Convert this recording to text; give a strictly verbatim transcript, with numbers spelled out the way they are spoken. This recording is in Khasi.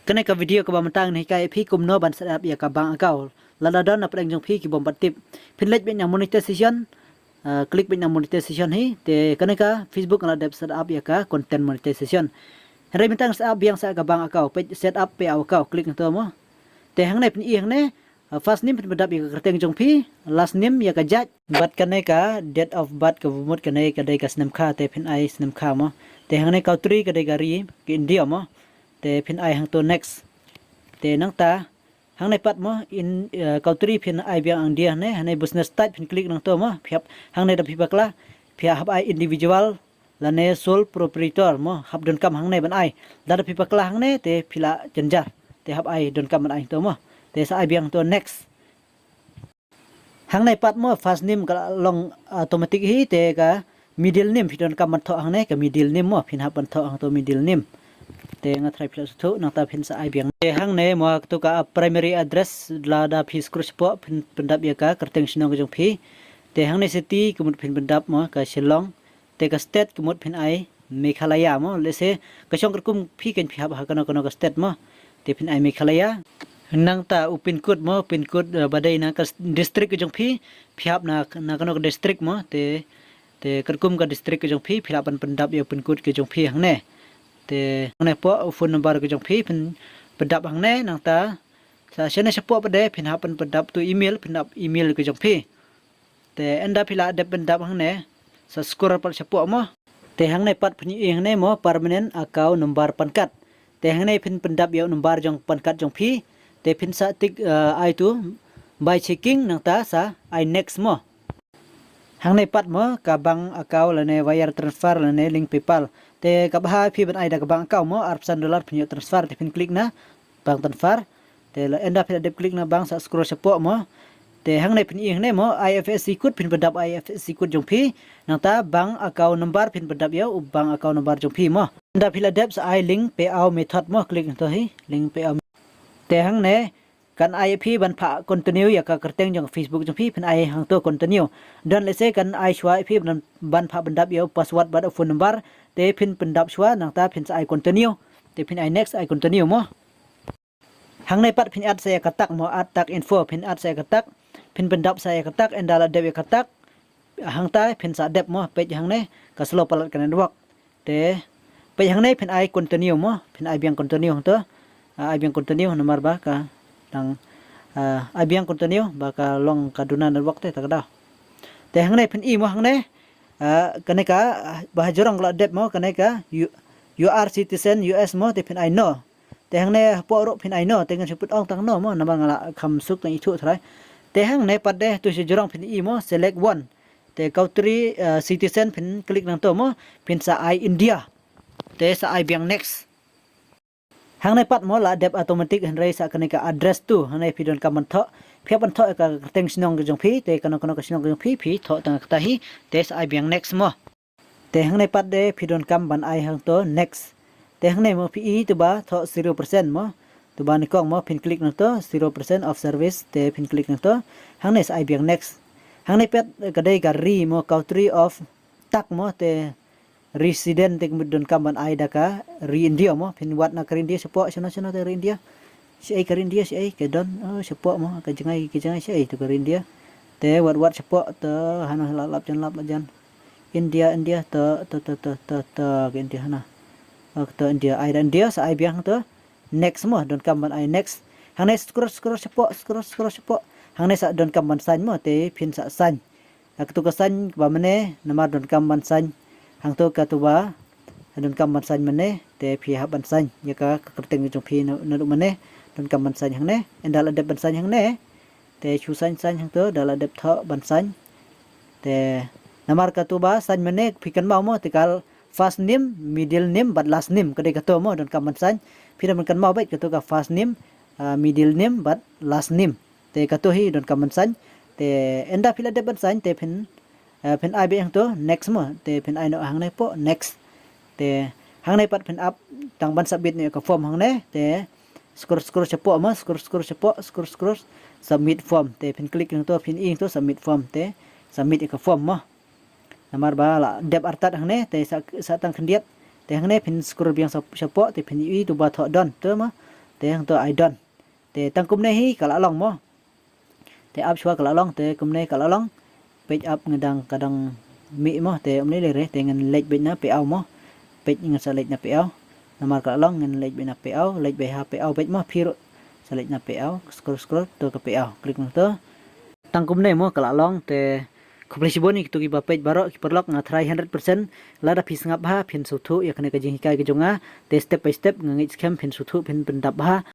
Kane ka video kaba mynta ngan hikai ïa phi kumno ban set up ïa ka bank account. Lada don na pdeng jong phi ki bym pat tip. Phin leit beit na monetization, ah, click beit na monetization hi. Te kane ka Facebook nga la dep set up ïa ka content monetization. Hynrei mynta ngan set up biang sa ka bank account, peit set up payout account, click hangto mo. Te hangne phin i hangne, ah, first name phin pyndap ïa ka kyrteng jong phi, last name ïa ka jait. Bad kane ka date of birth kaba mut kane ka dei ka snem kha, te phin ai snem kha mo. Te hangne country ka dei ka ri ka India mo. Te phin ai hangto next. Te nangta hangne pat mo in, eh, country phin ai biang India ne, hangne business type phin click nangto mo. Phi hap hangne da phi bakla, phi hap ai individual lane sole proprietor mo, hap donkam hangne ban ai. Lada phi bakla hangne te phi la jynjar. Te hap ai donkam ban ai hangto mo. Te sa ai biang hangto next. Hangne pat mo first name ka la long automatic hi, te ka middle name phi donkam ban thoh hangne, ka middle name mo phin hap ban thoh hangto middle name. Te nga tharai phi la sngewthuh, nangta phin sa ai biang. Te hangne mo kato ka primary address, lada phi scroll shapoh phin pyndap ïa ka kyrteng shnong ka jong phi. Te hangne city ka mut phin pyndap mo ka Shillong. Te ka state ka mut phin ai Meghalaya mo. Lehse ka shong katkum phi kan phi hap ha kano kano ka state mo. Te phin ai Meghalaya. Nangta u pin code mo, pin code, eh, ba dei na ka s-, district ka jong phi, phi hap na, na kano ka district mo. Te, te katkum ka district ka jong phi, phi lah ban pyndap ïa u pin code ka jong phi hangne. Te hangne poh u phone number ka jong phi phin pyndap hangne, nangta sa shane shapoh pat de phin hap ban pyndap tu email, phin hap email ka jong phi. Te ynda phi la dep pyndap hangne, sa scroll pat shapoh mo. Te hangne pat phin i hangne mo permanent account number PAN card. Te hangne phin pyndap ïa u number jong PAN card jong phi. Te phin sa tick, eh, ai tu by checking, nangta sa ai next mo. Hangne pat mo ka bank account lane wire transfer lane link PayPal. Te kaba bha phi ban ai da ka bank account mo, arphew san dollar phin ïoh transfer, te phin click na bank transfer. Te la ynda phi la dep click na bank, sa scroll shapoh mo. Te hangne phin i hangne mo, I F S C code, phin pyndap I F S C code jong phi. Nangta bank account number phin pyndap ïa u bank account number jong phi mo. Ynda phi la dep sa ai link payout method mo, click hangto hi, link payout. Te hangne kan ai ïa phi ban phah continue ïa ka kyrteng jong Facebook jong phi, phin ai hangto continue. Don lehse kan ai shuwa ïa phi ban, ban phah pyndap ïa u password bad u phone number, te phin pyndap shuwa, nangta phin sa ai continue. Te phin ai next, ai continue mo. Hangne pat phin add sa ïa ka tag mo, add tag info, phin add sa ïa ka tag, phin pyndap sa ïa ka tag, ynda la dep ïa ka tag, hangta phin sa dep mo, peit hangne ka slow palat ka network. Te peit hangne phin ai continue mo, phin ai biang continue hangto. Ah, ai biang continue namar ba ka dang, ah, ai biang continue ba ka long ka duna network te ta ka daw. Te hangne phin i mo hangne, ah, kane ka, ah, ba ha jrong ka la dep mo, kane ka U-, U R citizen U S mo, te phin ai no. Te hangne hapoh ruh phin ai no, te ngan shu put ong tang no mo, namar nga la kham suk tang ithuh tharai. Te hangne pat de tu sha jrong phin i mo, select one. Te country, eh, citizen phin click nangto mo, phin sa ai India. Te sa ai biang next. Hangne pat mo la dep automatic, hynrei sa kane ka address tu, hangne phi donkam ban thoh. Phi hap ban thoh ïa ka kyrteng shnong ka jong phi, te kano kano ka shnong ka jong phi, phi thoh tang kata hi, te sa ai biang next mo. Te hangne pat de phi donkam ban ai hangto next. Te hangne mo phi i tu ba thoh zero percent mo. Tu ba nyngkong mo phin click nangto zero percent of service, te phin click nangto. Hangne sa ai biang next. Hangne pat ka dei ka ri mo, country of tag mo, te resident te ka mut donkam ban ai da ka ri India mo. Phin wad na ka ri India shapoh, shano shano te ri India. Shaei ka ri India, shaei ka don, oh, shapoh mo, ka jngai, ka jngai shaei tu ka ri India. Te wad wad shapoh te hano, la lap jan, lap la jan. India, India, te, te, te, te, te, te, ka India hana. Oh, te India, ai da India, sa ai biang te. Next mo, donkam ban ai next. Hangne scroll, scroll shapoh, scroll, scroll shapoh. Hangne sa donkam ban sign mo, te phin sa sign. Ha katu ka sign ba mynne, namar donkam ban sign. Hangto katu ba donkam ban sign mynne, te phi hap ban sign ïa ka, ka kyrteng jong phi na, naduh mynne, donkam ban sign hangne. Ynda la dep ban sign hangne, te shu sign, sign hangto, da la dep thoh ban sign. Te namar katu ba sign mynne phi kynmaw mo, te ka first name, middle name bad last name, ka dei kato mo donkam ban sign. Phi dei ban kynmaw beit katu ka first name, ah, middle name bad last name. Te kato hi donkam ban sign. Te ynda phi la dep ban sign te phin, eh, phin ai beit hangto next mo. Te phin ai noh hangne poh next. Te hangne pat phin ap tang ban submit noh ka form hangne. Te scroll, scroll shapoh mo, scroll, scroll shapoh, scroll, scroll, submit form. Te phin click hangto, phin i hangto submit form, te submit ïa ka form mo. Namar ba la dep artat hangne, te sa, sa tang khyndiat. Te hangne phin scroll biang sha, shapoh, te phin i tu ba thoh done, te mo. Te hangto I done. Te tang kumne hi ka la long mo. Te ap shuwa ka la long, te kumne ka la long. Page up nga dang ka dang mih mo, te um lei lei re, te ngan leit beit na payout mo. Page ngan sa leit na payout. Namar ka la long ngan leit beit na payout, leit beit ha payout beit mo, phi ruh sa leit na payout, scroll scroll to ka payout, click nangto. Tang kumne mo ka la long, te khublei shibun ïa kito kiba peit baroh ki paralok, nga try hundred percent. Lada phi sngap bha phin sngewthuh ïa kane ka jinghikai ka jong nga. Te step by step nga ngeit skhem phin sngewthuh, phin pyndap bha.